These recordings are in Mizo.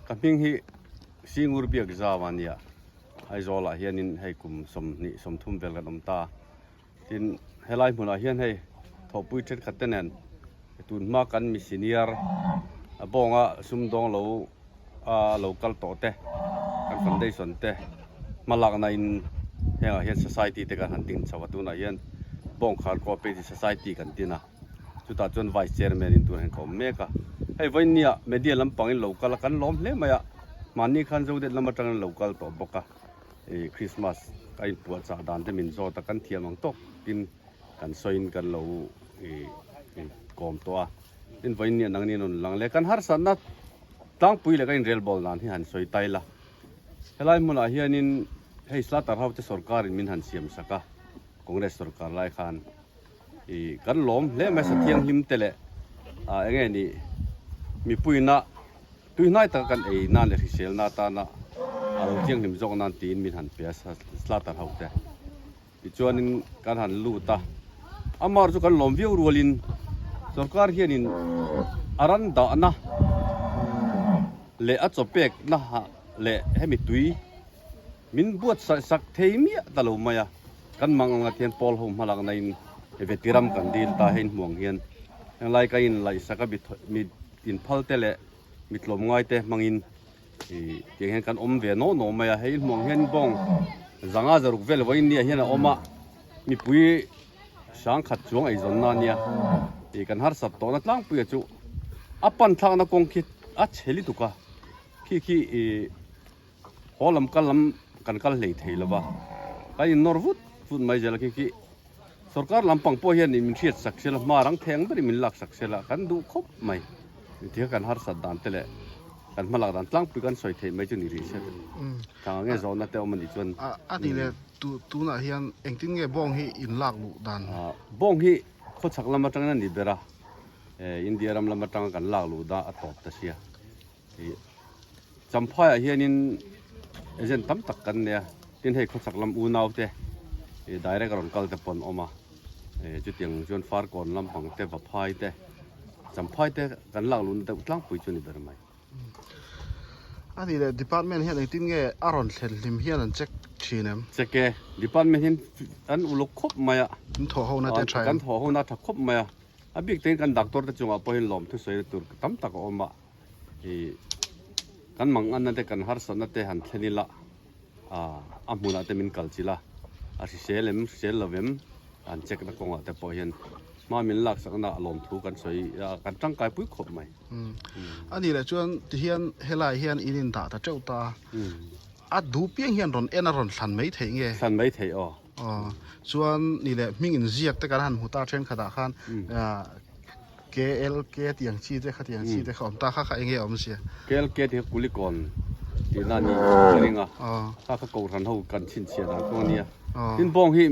Ka hming hi Singur Biak Zau a nia. Aizawlah hianin hei kum 20 30 vel kan awm ta. Tin, helai hmunah hian hei thawhpui thenkhat te nen tun hma kan mi senior a bawnga sumdawng lo a lo kal tawh te kan foundation te hmalakna in hengah hian society te kan han ding chho a tunah hian Bawngkhar Cooperative Society kan din a chutah chuan vice chairman in tunah hian ka awm mek a hei vawinia media lampangin lo kal a kan lawm hle mai a mahni khan Zodet lam atangin lo kal tawh bawk a ih Christmas a inpuahchah dan te min zawt a kan thiam ang tawk tin kan sawiin kan lo ih kawm tawh a tin vawinia nangni an rawn lang leh kan harsatna tlangpui leh kan inrelbawl dan hi han sawi tai la helai hmunah hianin hei Slater ho te sorkarin min han siam sak a Congress sorkar lai khan ih kan lawm hle mai sa thianghlim te leh ah eng nge ni mipuina Tuihnai taka kan ei nan leh hriselna atana a lo thianghlim zawk nan tiin min han pe a Slater ho te. Tichuanin kan han lut a, amar chu kan lawm viau rualin sorkar hianin a ran dahna leh a chaw pekna leh hemi tui min buatsaih sak thei miah ta lo mai a, kan mang anga thian pawl ho hmalakna in vetiram kan dil ta hei hmuang hian henglai ka inlaihsak a mi inphal te leh mi tlawmngai te hmangin ih tiang hian kan awm ve naw naw mai a, hei hmuang hian bawng zanga zaruk vel vawiin nia hian a awm a, mipui sangkhat chuang eizawnna ania ih kan harsat tawhna tlangpuia chu a pan thlakna kawng khi a chhe lutuk a khi khi ih. Haw lam kal lam kan kal hlei thei lo va, kan innawr vut vut mai zel a khi khi sorkar lampang pawh hian min hriat sak sela hma rang thei ang berin min lak sak sela kan duh khawp mai. Engtikha kan harsat dan te leh kan hmalak dan tlangpui kan sawi theih mai chu ni rih se thang ang nge zawhna te awm a nih chuan. A ni le, tunah hian engtin nge bawng hi in lak luh dan? Bawng hi khawchhak lam atangin a ni ber a, India ram lam atanga kan lak luh dan a tawp ta sia. Ih Champhaiah hianin agent tam tak kan nei a, tin hei khawchhak lam unau te ih direct a rawn kal te pawh an awm a, ih chutiang chuan Farkawn lampang te Vaphai te Champhai te kan lak luhna deuh tlangpui chu a ni ber mai. A nih leh department hian engtin nge a rawn thlen hlim hian an check thin em? Check e, department hian an uluk khawp mai a. An thawh hona te a tha em? Kan thawh hona a tha khawp mai a, a bik takin kan doctor te chungah pawhin lawmthu sawi tur tam tak a awm a. Ih kan manganna te kan harsatna te han thlen ila ah a hmunah te min kal chilh a, a hrisel em hrisel lo em an check na kawngah te pawh hian hma min laksakna a lawmthu kan sawi a kan tangkai pui khawp mai. A nih leh chuan tihian helai hian in indah ta teuh ta a, a duh piang hian rawn en a rawn thlan mai theih nge? Thlan mai theih aw. Aw chuan nih leh hming inziak te kan han hmu ta thenkhatah khan ah KLK tiang chi te kha tiang chi te kha awm ta kha kha enge awm sia. KLK tih kha Kulikawn tihna a ni ka ring a, kha kha Kohhran ho kan chhinchhiah dan kawng a nia. Tin bawng hi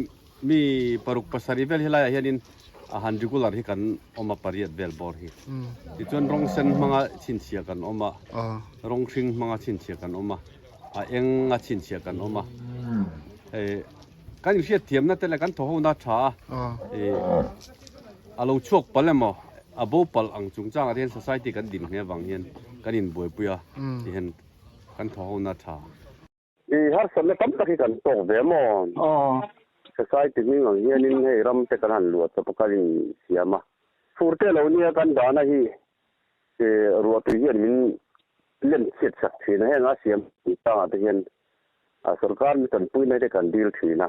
mi paruk pasarih vel helaiah hianin a han regular hi kan awm a pariat vel bawr hi. Tichuan rawng sen hmanga chhinchhiah kan awm a, rawng hring hmanga chhinchhiah kan awm a, a eng a chhinchhiah kan awm a. Hei kan inhriatthiamna te leh kan thawhona a tha a, ih. A lo chhuak palh emaw, a bo palh ang chungchangah te hian society kan din nghe vang hian kan inbuaipui a ti hian kan thaw ho na tha. I harsatna tam tak hi kan tawk ve maw? Society hming ang hianin hei ram te kan han luah chawp a kan insiam a. Fur te lo nia kan dahna hi ruahtui hian min lem chhiat sak thin a, heng a siam chungchangah te hian sorkar mi tanpuina te kan dil thin a.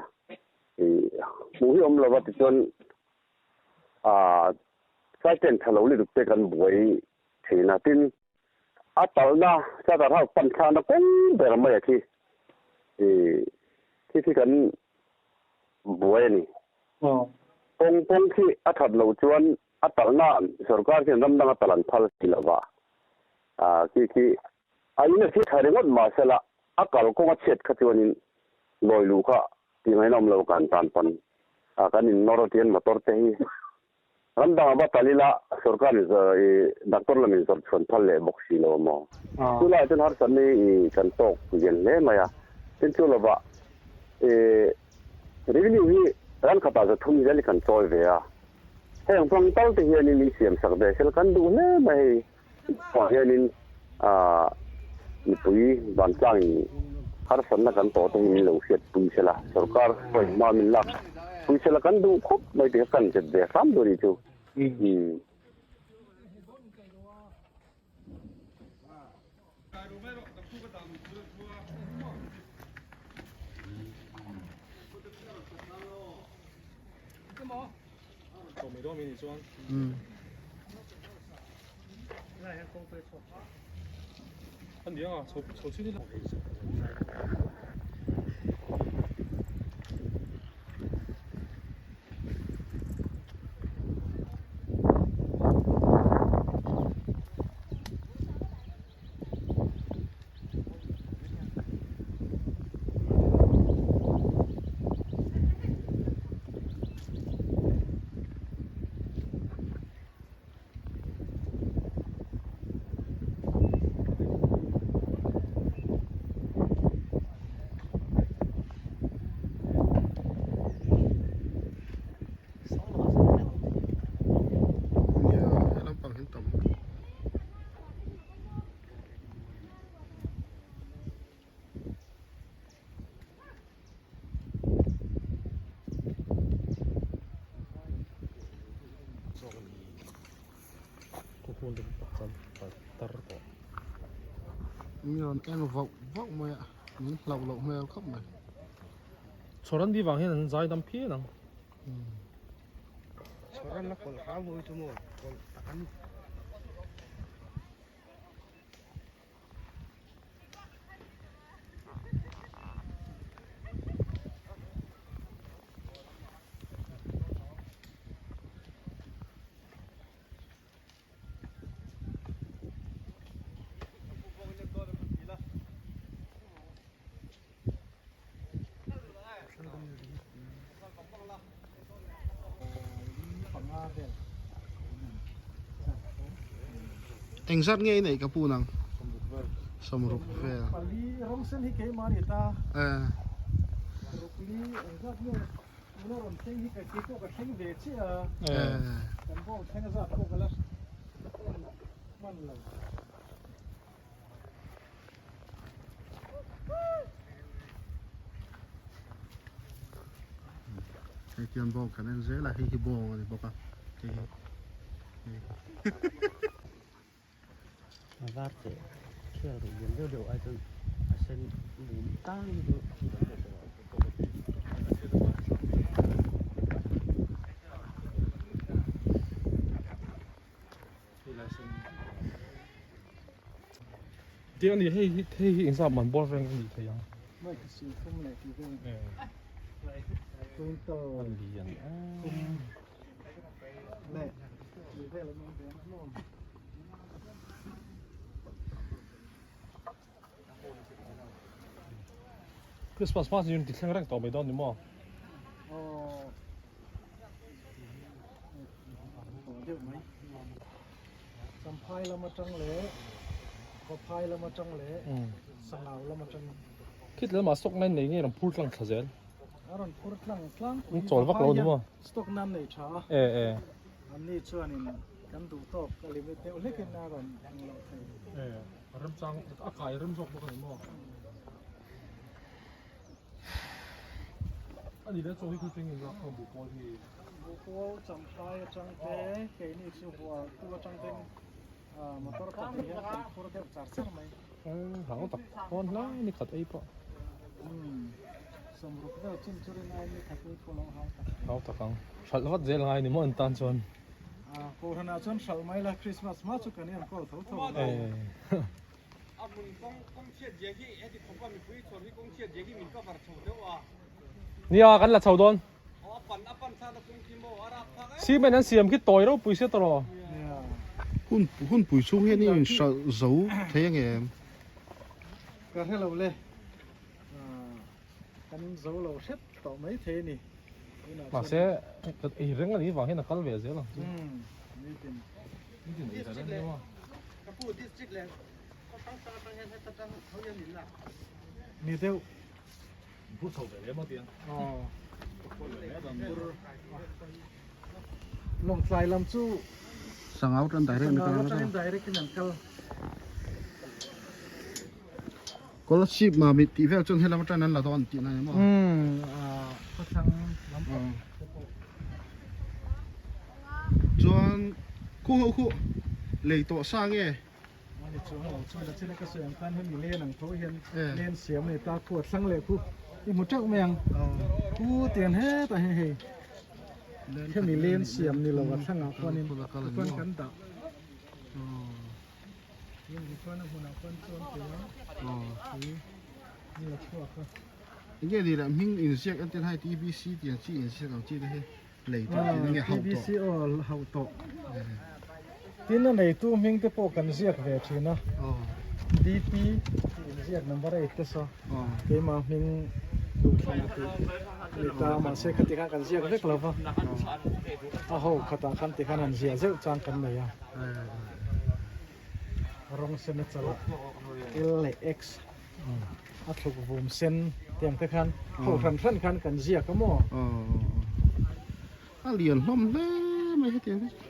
Hmuh hi awm lova tichuan Aaa Saitent tha lo lutuk te kan buai thin a, tin a talna Charter House pan thlakna kawng ber mai a khi ih khi khi kan buai a ni. Kawng kawng khi a that loh chuan a talna sorkar hian ram danga tal an phal si lo va, aa khi khi a in a thi tha ringawt mahsela a kalkawng a chhiat kha chuanin lawi luh kha Ti mai nawm lo kan tan pawn a kan in nawr atian motor te hi ram dang ah va kal ila sorkar in i doctor lam in zawrh chhuan phal leh bawk si lo a maw? Chu lai chuan harsatna hi i kan tawk lian hle mai a, tin chu lovah i revenue hi ran khatah 300 zel hi kan chawi ve a, heng hmang tal te hianin min siam sak ve sela kan duh hle mai hei. Chuvang hianin mipui vantlangin harsatna kan tawh te hi min lo hriatpui sela, sorkar pawhin hma min lak pui sela kan duh khawp mai tih kha kan zet ve hram dawn a nih chu. Mi rawn en vauh vauh mai a, min hlauh loh hmel khawp mai. Chhawr an bih vang hian an zai dam phian ang. Chhawr an la kawlh hram hawi chu maw kawlh tak a ni. Engzat nge i neih ka pu nang? Sawmruk vel. Pali rawng sen hi keimah a ni ta. Eh. Ruk li engzat nge tuna rawn thleng hi ka ke pawh ka thleng ve chiah a. Eh. Kan bawng thleng a zat pawh ka la hman lo. Hei khian bawng kan en zel a, hei hi bawng a ni bawk a, hei hi hei. A var teh khel duh lian deuh deuh ai chuan a sen mum tang hi chu a dang deuh tawh a. Tih a ni hei hi hei hi engzat man bawr veng a nih theih ang. A lian em. Christmas hma chu ti thleng reng tawh mai dawn ni maw? Champhai lam atang leh Vaphai lam atang leh Sangau lam atang. Khit lamah stock nan nei nge rawn phur tlang thla zel? A rawn phur tlang tlang. Chawl vak lo ni maw? Stock nan nei tha a. E e. Anni chuanin kan duh tawk a limit deuh hlekin a rawn ang loh thei. E a remchang a kai rem zawk bawk a ni maw? A ni le chaw hi khaw in lak kha buhpawl hi. Buhpawl champhai atang te keini chu hual tu atang ten motor pahnih hian kan phur deuh char char mai. Hang tak hawn hlai ni khat ei pawh. Sawmruk vel chin chu rin aiin ni khat ei pawh lo hau tak. Hau tak ang. Hralh vat zel ngai ni maw an tan chuan. Kohhranah chuan hralh mai la Christmas hma chu kan i an kawl tho tho. A hmun kawng kawng chhiat zia hi heti khawpa mipui chhawr hi kawng chhiat zia hi min cover chho deuh a. Nia kan la chho dawn. Aw a pan a pan thlakna kawng khi maw a rap thlak em. Cement an siam khi tawi ropui sia tawh. Hun hunpui chhung hian i inhralh zo thei ang em? Ka hre lo le. Kan zo lo hrep tawh mai thei a ni. Mahse ka ei reng a nih vang hian a kal ve zel ang chu. Nitin. Nitin ei ta reng nia. Ka pu district leh khaw hrang hrang atang hian heta tang tho hian min lak. Ni deuh. Phur chho ve lem a tiang. Aw. Lawngtlai lam chu Sangau tan direct Sangau atangin direct in an kal. Kolasib mamit tih vel chuan helam atangin an la dawn tihna ni maw? Umm khawthlang lampang te pawh. Chuan khu ho khu lei tawh sa nge? Ani chuang lo chuan a china ka sawi ang khan hemi len ang tho hian len siam a ni ta khu a thlang leh khu i hmu teuh mai ang khu tiang hetah hian hei hemi len siam ni lo a thlangah khuanin khuan kan dah. Enge ni leh hming inziak en ten hai TBC tih ang chi inziak ang chi te hi lei tawh tih na nge hauh tawh. TBC aw hauh tawh. Tin a neitu hming te pawh kan ziak ve thin a. DP tih inziak number 8 te saw keimah hming duhthlan a tih a ni ta mahse khati khan kan ziak vek lo va. A ho khatah khan tikhan han ziah zeuh chang kan nei a. Rawng sen a chal a, L leh X a thluk vum sen tiang te khan ho hran hran khan kan ziak a maw? A lian hlawm hle mai hetiang te chu.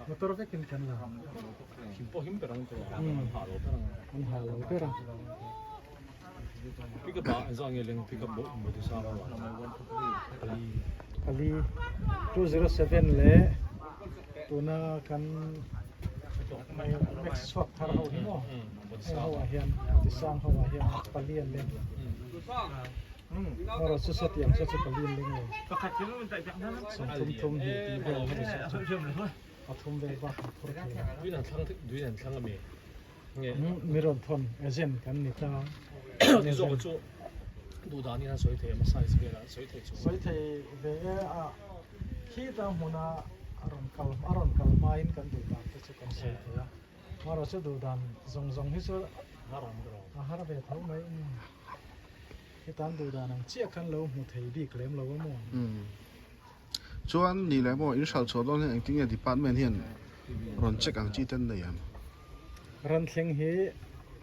Motor vekin kan la. An ha lo ber a. Pali 207 leh tuna kan max chhuak thar ho hi maw heng ho ah hian tisang ho ah hian pali an leng erawh chu sawtiang saw chu pali an leng lo sawmthum thum hnih tih vel ho chu pathum vel bak an phur thei lo. Mi rawn thawn agent kan ni ta. Ni zawk chu duh dan in an sawi thei a size vel an sawi thei chu. Sawi thei ve e a khi ta hmuna a rawn kal a rawn kal hma in kan duh dan te chu kan sawi thei a. Amaherawh chu duh dan zawng zawng hi chu a har ve tho mai. Hetan duh dan ang chiah khan lo hmu thei bik lem lo a maw. Chuan ni leh maw in hral chhuah dawn hian engtin nge department hian rawn check ang chi ten nei ang? Ran thleng hi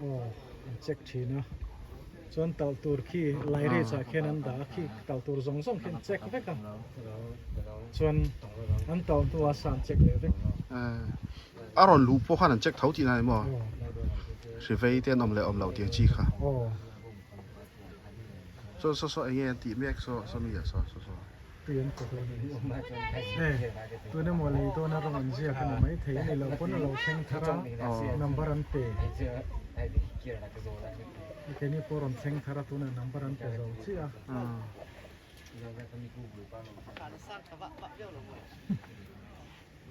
aw an check thin a, chuan talh tur khi lairech ah khian an dah a khi talh tur zawng zawng khi an check vek a, chuan an talh hnuah sa an check leh vek. A rawn luh pawh khan an check tho tihna ni maw? Hri vei te an awm leh awm loh tih ang chi kha. Chuan saw saw enge an tih mek saw saw mi ah saw saw saw. Tun emaw lei dawn a rawng an ziak a ni maithei a ni lo pawn a lo thleng thar a number an pe keini pawh rawn thleng thar a tunah number an pe zo chiah a.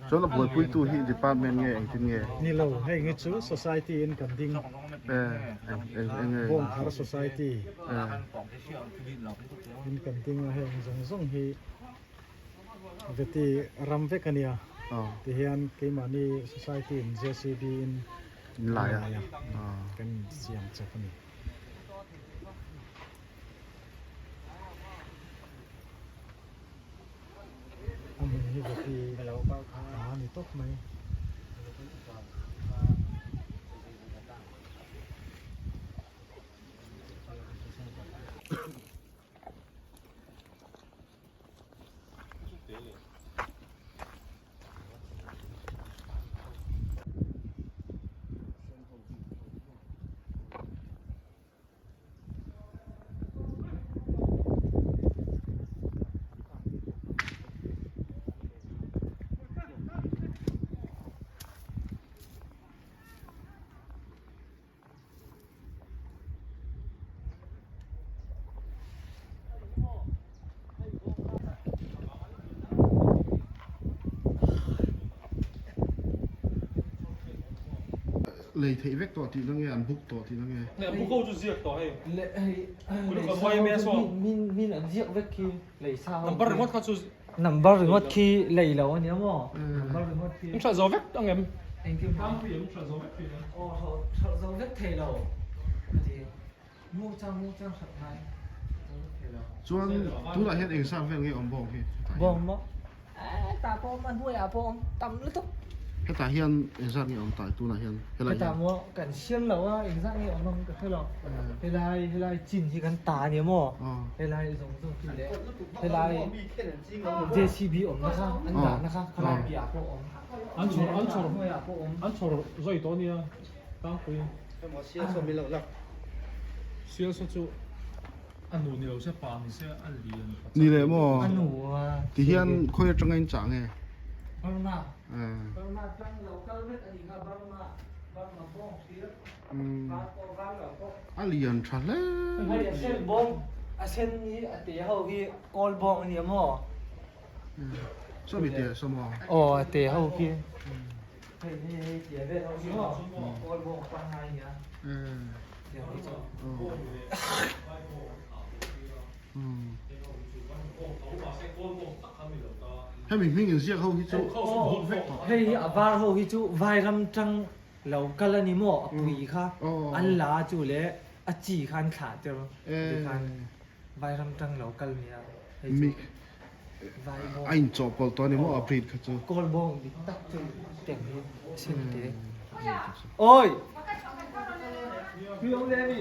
Chuan a buaipuitu hi department nge engtin nge? Ni lo, hei nge chu society in kan ding. Bawngthar society in kan ding a heng zawng zawng hi veti ram vek a nia. Tihian keimahni society in JCB in lai a kan siam chawp a ni. A hmun hi veti a ni tawp mai. Lei theih vek tawh tihna nge an book tawh tihna nge? Nge book ho chu ziak tawh hei. Min an ziak vek khi lei sa ho. Number ringawt kha chu. Number ringawt khi lei lo ania maw? Number ringawt khi. In hralh zo vek ang em? Engkim. Tlangpui em hralh zo vek thei em? Aw hralh zo vek thei lo. Ka ti. Mu chang mu chang hralh ngai. Chuan tunah hian eng zat vel nge awm bawng hi? Bawng maw? Tah pawh awm a hnuaiah pawh awm tam lutuk. Hetah hian engzat nge awm ta tunah hian helai hian? Hetah maw kan siam lo a engzat nge awm ang ka hre lo. Helai helai chin hi kan ta ania maw? Helai zawng zawng chu leh helai JCB awmna kha an dahna kha khalai piahah pawh awm. An chhawr an chhawr hnuaiah pawh awm. An chhawr zawi tawh ania tlangpui. Sial saw chu a nu ni lo se pa ni se a lian pa Ni leh maw? A nu a. Ti hian khawi atanga in chah nge? Burma. Burma tang lo kal vek a nih kha Burma Burma bawng hlir. Var pawh var lo pawh. A lian tha hle. Hei a sen bawng a sen hi a te ho hi kawl bawng a nia maw? Sawmi te saw maw? Aw a te ho khi. Hei hei hei tia vel ho hi maw kawl bawng pangngai a nia. Tiang hi chu. Hemi hming in ziak ho hi chu vek tawh. Hei hi a var ho hi chu vairam tang lo kal a ni maw a pui kha an la chu leh a chi kha an thlah tir tikhan vairam tang lo kal nia hei chu vai bawng. A inchawhpawlh tawh a ni maw a breed kha chu. Kawl bawng dik tak chu tiang hi a sin te. Oi! Tui awm le mi?